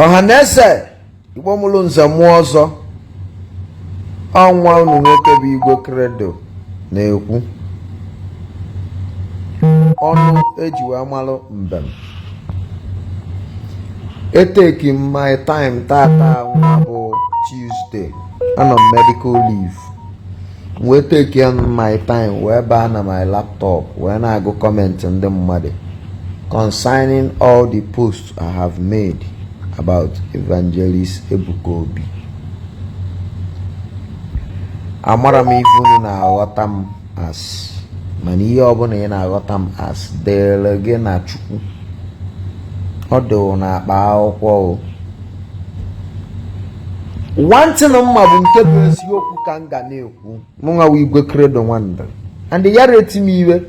Ọhaneze Igbo mụrụ nze mụọ ọzọ, ọ nwa unu nwoke bụ Igwe Credo na-ekwu. Ọnụ eji wee malụ mbem. Eteki m my time tata nwa bụ Tuesday, anọ m medical leave, wee take my time wee baa na my laptop wee na-agụ comment ndị mmadụ concerning all the posts I have made about Evangelist Ebuka Obi. Amara m ife unu na-aghọta m as, mana ihe ọbụla ị na-aghọta m as dịrị gị na Chukwu. Ọ dị n'akpa akwụkwọ o. One thing m ma bụ nke bụ eziokwu ka m ga na-ekwu, mụnwa wụ Igwe Credo Nwandịrị, and yara eti m iwe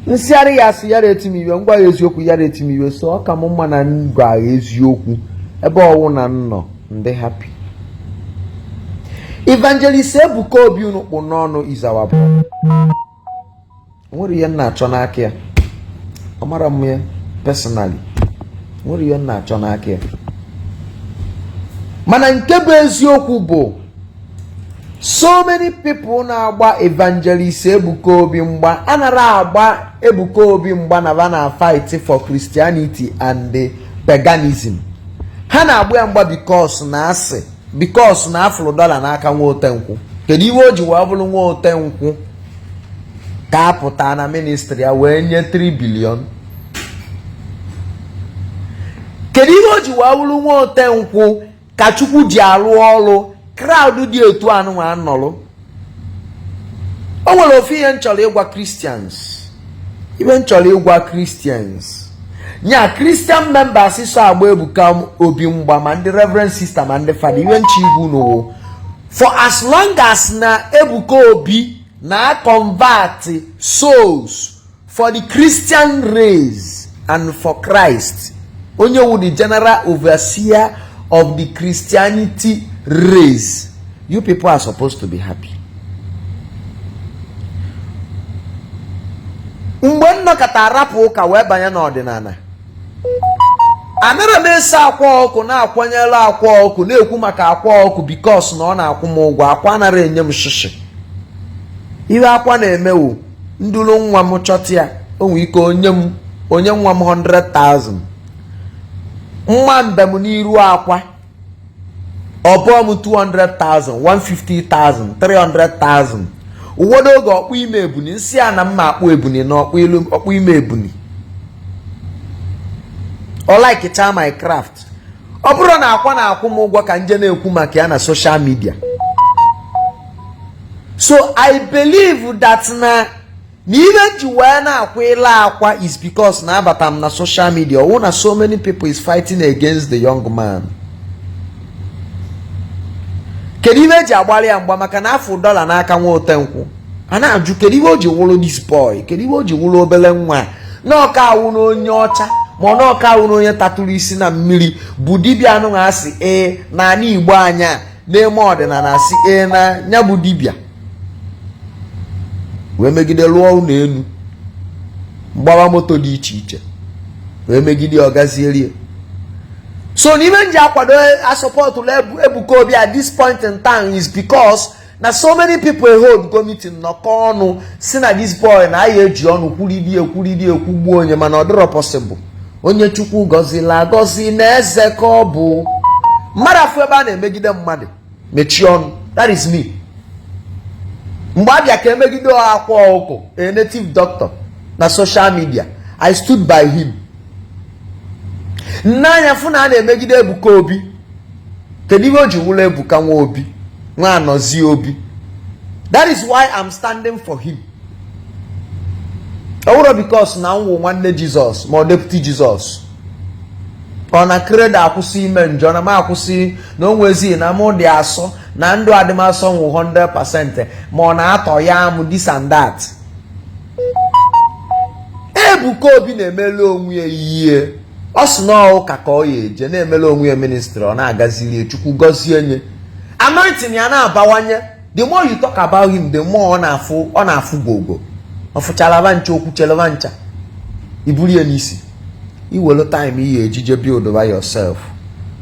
nsịarị ya asị, yara eti m iwe, ngwa ya eziokwu yara eti m iwe. So ọ ka m mma na m gwa eziokwu ebe ọwụ na m nọ ndị happy. Evangelist Ebuka Obi unu kpụ n'ọnụ is our brother. Nwere ihe m na-achọ n'aka ya, ọ mara m ya personally, nwere ihe m na-achọ n'aka ya. Mana nke bụ eziokwu bụ so many people na-agba Evangelist Ebuka Obi mgba anara agba Ebuka Obi mgba na ba na fight for Christianity and the paganism. Ha na-agba ya mgba because na asị, because na afụrụ dọla n'aka nwa otenkwụ. Kedu ihe o ji wee bụrụ nwa otenkwụ ka apụta na ministry ya wee nye 3 billion? Kedu ihe o ji wee bụrụ nwa otenkwụ ka Chukwu ji alụ ọrụ crowd dị etu anụnwa anọlụ? O nwere ofu ihe m chọrọ ịgwa Christians, ihe m chọrọ ịgwa Christians nya Christian members so agba Ebuka Obi mgba, ma ndị reverend sister ma ndị fada, ihe nche igwu n'ụwa, for as long as na Ebuka Obi na convert souls for the Christian race and for Christ, onye wu the general overseer of the Christianity race, you people are supposed to be happy. Mgbe m nọkọta arapụ ụka wee banye n'ọdịnala, anara m eso akwa ọkụ na-akwanyere akwa ọkụ na-ekwu maka akwa ọkụ because na ọ na-akwụ m ụgwọ. Akwa anara enye m shishi. Ihe akwa na-emewu nduru nwa m chọta ya, o nwee ike onye m onye nwa m 100,000 mma mbem n'iru akwa, ọ bụọ m 200,000, 150,000, 300,000. Ụfọdụ oge ọkpụ ime ebuni nsị a na mma akpụ ebuni na ọkpụ ilu ọkpụ ime ebuni, ọ likecha my craft. Ọ bụrụ na akwa na-akwụ m ụgwọ ka nje na-ekwu maka ya na social media. So I believe that na ihe ji wee na-akwa ile akwa is because na abata m na social media, ọwụ na so many people is fighting against the young man. Kedu ihe eji agbalị ya mgba? Maka na afụ dọla n'aka nwa otenkwụ, a na-ajụ kedu ihe o ji wụrụ this boy, kedu ihe o ji wụrụ obele nwa na ọka awụ na onye ọcha, ma ọ na ọka awụ na onye tatụrụ isi na mmiri bụ dibịa anụ asị ee na ana Igbo anya na-eme ọdịnala asị ee na ya bụ dibịa wee megide lụọ ụlọ elu, mgbawa moto dị iche iche, wee megide ọgazierie. So n'ime nji akwado asọpọtụrụ Ebuka Obi at this point in time is because na so many people hold go meeting nọkọ ọnụ si na this boy na aya eji ọnụ kwuridi ekwuridi ekwugbuo onye, mana ọ dịrọ possible. Onye Chukwu gọzila agọzi na eze ka ọ bụ mmadụ afụ ebe a na-emegide mmadụ mechie ọnụ. That is me. Mgbe abịa ka emegide akwa ọkụ a native doctor na social media, I stood by him. N'anya fụ na a na-emegide Ebuka Obi, kedu ihe o ji wụrụ Ebuka nwa Obi nwa anọzie Obi? That is why I'm standing for him. Ọ bụrụ because na m wụ nwanne Jizọs ma ọ deputy Jizọs, ọ na Credo akwụsị ime njọ na m akwụsị na o nwezi na mụ dị asọ na ndụ adịmasọ nwụ 100% ma ọ na-atọ ya m this and that. Ebuka Obi na-emelu onwe ya ihe ọ sị na ụka ka ọ ya eje na-emelu onwe ya ministry, ọ na-agaziri Chukwu gọzie nye anointing ya na-abawanye. The more you talk about him, the more ọ na-afụ, ọ na-afụ gogo ọ fụcharaba ncha, okwu cheleba ncha iburu ya n'isi. Iwelu time iyi ejije build by yourself.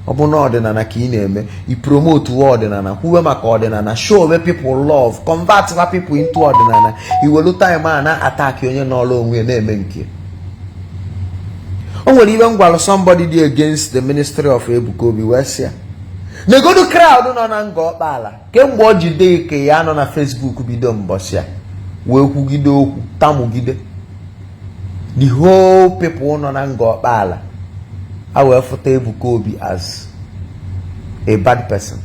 Ọ bụ na ọdịnala ka ị na-eme, i promote ọdịnala, kwuwe maka ọdịnala, show where people love, convert people into ọdịnala. Iwelu time a na attack onye n'ọrụ onwe ya na-eme nke o nwere ibe m gwara somebody dị against the ministry of Ebuka Obi, wee sị ya negodu crowd nọ na Ngor Okpala kemgbe ọ jide ike ya nọ na Facebook bido mbọsị ya wee kwugide okwu tamugide. The whole people nọ na Ngor Okpala a wee fụta Ebuka Obi as a bad person.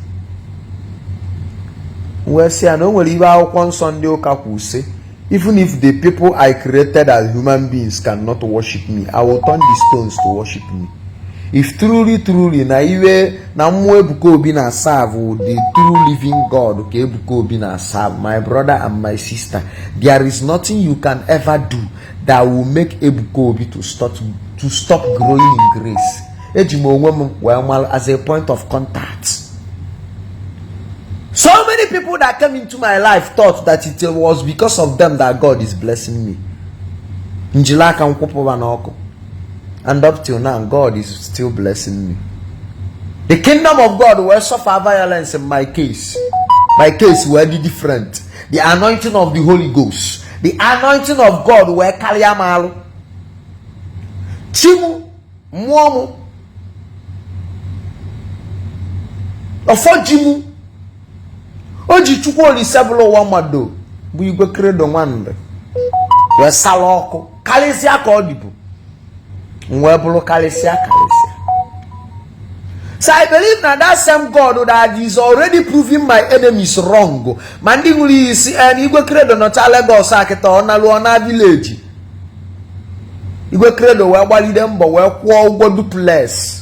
Wee sị ya na o nwere ibe akwụkwọ nsọ ndị ụka kwu sị, "Even if the people I created as human beings cannot worship me, I will turn the stones to worship me." If truly, truly na iwe na mmụọ Ebuka Obi na serve, the true living God ka Ebuka Obi na serve, my brother and my sister, there is nothing you can ever do that will make Ebuka Obi to stop growing in grace. Eji m onwe m wee malụ as a point of contact. So many people that came into my life thought that it was because of them that God is blessing me. Njili aka m kwụpụba n'ọkụ, and up till now God is still blessing me. The kingdom of God will suffer violence in my case. My case will be different. The anointing of the Holy Ghost, the anointing of God wee karịa m alụ chi m, mmụọ m, ọfọ ji m. O ji Chukwu Olise bụrụ ụwa mmadụ bụ Igwe Credo Nwandị wee sala ọkụ karịsịa ka ọ dịbụ m wee bụrụ karịsịa karịsịa. So I believe na that same God that is already proving my enemies wrong, ma ndị ṅụrụ iyi si na Igwe Credo nọcha Lagos akịta ọ naluo na village, Igwe Credo wee gbalide mbọ wee kwụọ ụgwọ duplex,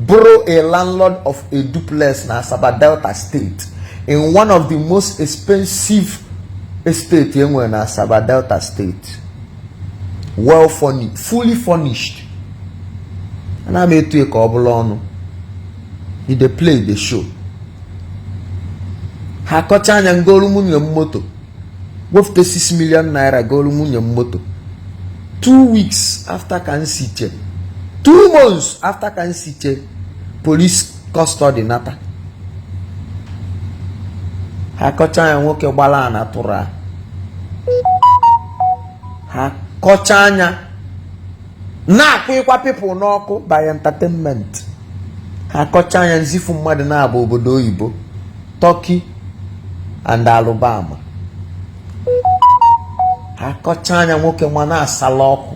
bụrụ a landlord of a duplex na Asaba, Delta State, in one of the most expensive estate enwere na Asaba, Delta State, well furnished, fully furnished. Ana m etu ya ka ọ bụrụ ọnụ e dey play the show. Ha kọcha anya ngolu nwunye m moto, wefute 6 million naira golu nwunye m moto. 2 weeks after ka m si che, 2 months after ka m si che police custody nata, ha kọcha anya nwoke gbara ana tụrụ a. Ha kọcha anya na-akwụkwa people n'ọkụ by entertainment. Ha kọcha anya nzifu mmadụ na-abụ obodo oyibo, Turkey and Alabama. Ha kọcha anya nwoke nwa na-asala ọkụ.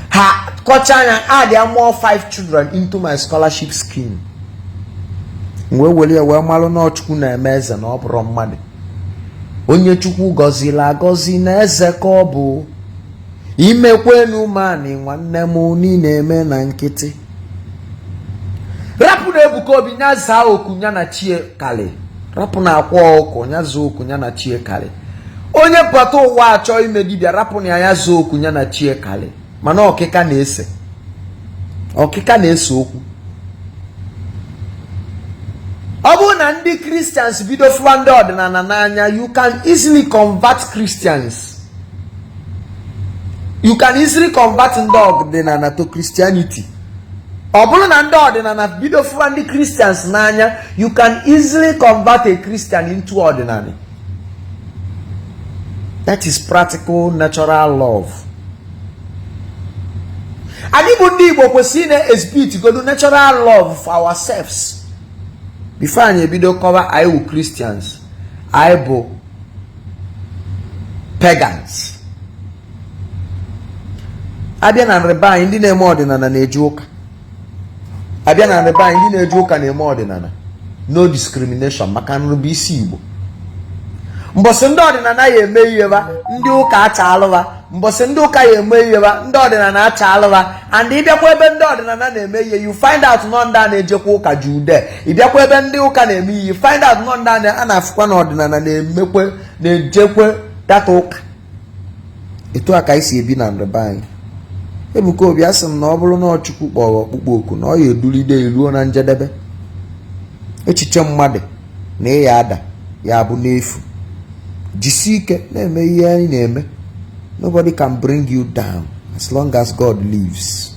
Ha kọcha anya add more five children into my scholarship scheme. Wee were ya wee malụ na Chukwu na-eme eze, na ọ bụrụ mmadụ. Onye Chukwu gọziri agọzi na eze ka ọ bụ. Imekwenu mani nwanne m niile eme na nkịtị. Rapụ na Ebuka Obi nya zaa oku ya na chie kali. Rapụ na Akwa Ọkụ nya zaa oku ya na chie kali. Onye bata ụwa achọ ime dibịa, rapụ na ya zaa oku ya na chie kali. Mana ọkịka na-ese, ọkịka na-ese okwu. Ọ bụrụ na ndị Christians bido fụwa ndị ọdịnala n'anya, you can easily convert Christians, you can easily convert ndị ọdịnala to Christianity. Ọ bụrụ na ndị ọdịnala bido fụwa ndị Christians n'anya, you can easily convert a Christian into ọdịnala. That is practical natural love. Anyị bụ ndị Igbo kwesịrị ị na-exhibit godu natural love for ourselves before anyị ebido kọwa anyị wụ Christians, anyị bụ pagans. Abịa na nrịba anyị, ndị na-eme ọdịnala na-eje ụka. Abịa na nrịba anyị, ndị na-eje ụka na-eme ọdịnala. No discrimination, maka nrube isi Igbo. Mbọsị ndị ọdịnala ya eme ihe ba, ndị ụka achalụba. Mbọsị ndị ụka ya eme ihe ba, ndị ọdịnala achalụba. And ịbịakwa ebe ndị ọdịnala na-eme ihe, you find out nọ ndị a na-ejekwa ụka jude. Ịbịakwa ebe ndị ụka na-eme ihe, you find out nọ ndị a na-afụkwa na ọdịnala na-emekwe, na-ejekwe data ụka. Etu a ka anyị si ebi na nrịba anyị. Ebuka Obi, asị m na ọ bụrụ na Chukwu kpọrọ ọkpụkpọ oku na ọ ya edulide eruo na njedebe, echiche mmadụ na ịya ada ya bụ n'efu. Jisie ike na-eme ihe anyị na-eme. Nobody can bring you down as long as God lives.